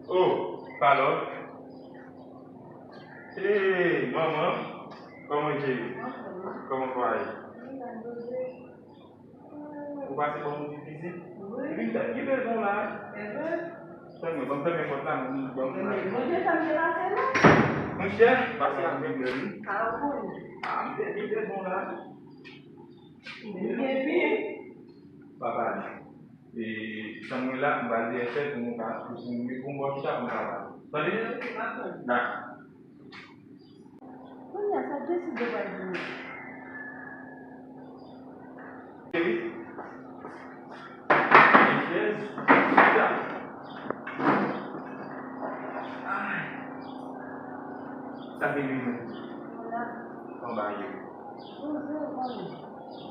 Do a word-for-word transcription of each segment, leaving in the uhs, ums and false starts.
Oh, Palòt. Hey, manman. Kòman w ye? Kòman w ye? Ou pase bon moun vizit? Wi. Vin fè ki bezwen w la? Fèmen, ban m fèmen pòt la, non, ban m fèmen. Monchè, pase avèk mwen, wi. Ah, m te vin bezwen w la. Papa, e, tann mwen la, m pral dèyè chèz pou nou ka, pou, pou, pou, pou m bò chita pou nou ka pale. Tande? Dakò. Kounye a, sa deside pral di nou. Cheri. Chèz. Chita. Ay. Sa vin vin. Anba yo.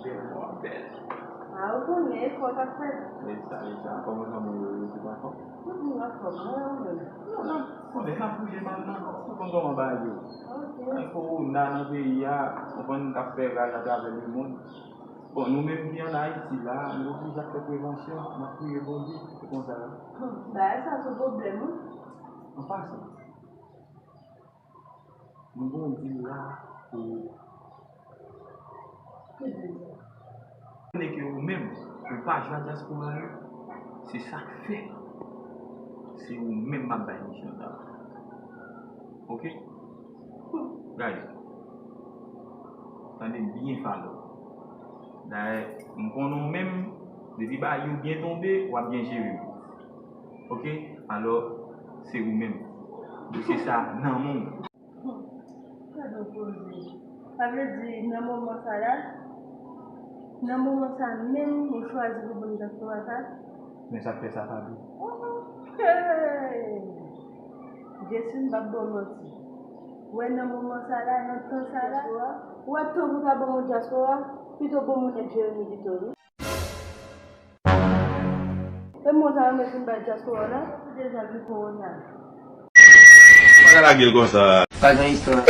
Bèl, bèl. A, ou konnen, efò k ap fèt. Men sa, men sa, kòman zanmi yo ye, se pa fò? Tout moun anfòm, mwen menm. Non, non, konnen n ap bouje mal, non. Ou konn kòman bagay yo. Ok. Gen kowona nan peyi a, ou konn k ap fè raj atravè lemonn. Bon, nou menm ki ann Ayiti la, nou oblije ap fè prevansyon, n ap priye Bondye, se konsa. Hmm, bagay sa se pwoblèm, wi. An pasan, nou gen yon dil la pou ou. Ki dil sa? Konnen ke ou menm, ou pa jwe ak dyaspora yo, se sa k fè se ou menm m ap bay misyon sa. Oke? Gade. Tande m byen, Falo. Dayè, m konnen ou menm, depi bagay yo byen tonbe, w ap byen jere yo. Oke? Alò, se ou menm. Dosye sa nan men w. Gad yon koze. Sa vle di, nan moman sa la, nan moman sa menm, ou chwazi pou ban m dyaspora sa? Men sa k fè sa, Fabi? Oh, oh. Hey! Jesi, m p ap ba w manti. Wè, nan moman sa la, nan tan sa la, ou wè, tan pou ta ban m yon dyaspora, pito bon moun nèg Jeremi pito, wi. E moun sa yo mèt vin bay dyaspora la, ou deja gen kowona. Pa ka lage l konsa. Pa gen istwa.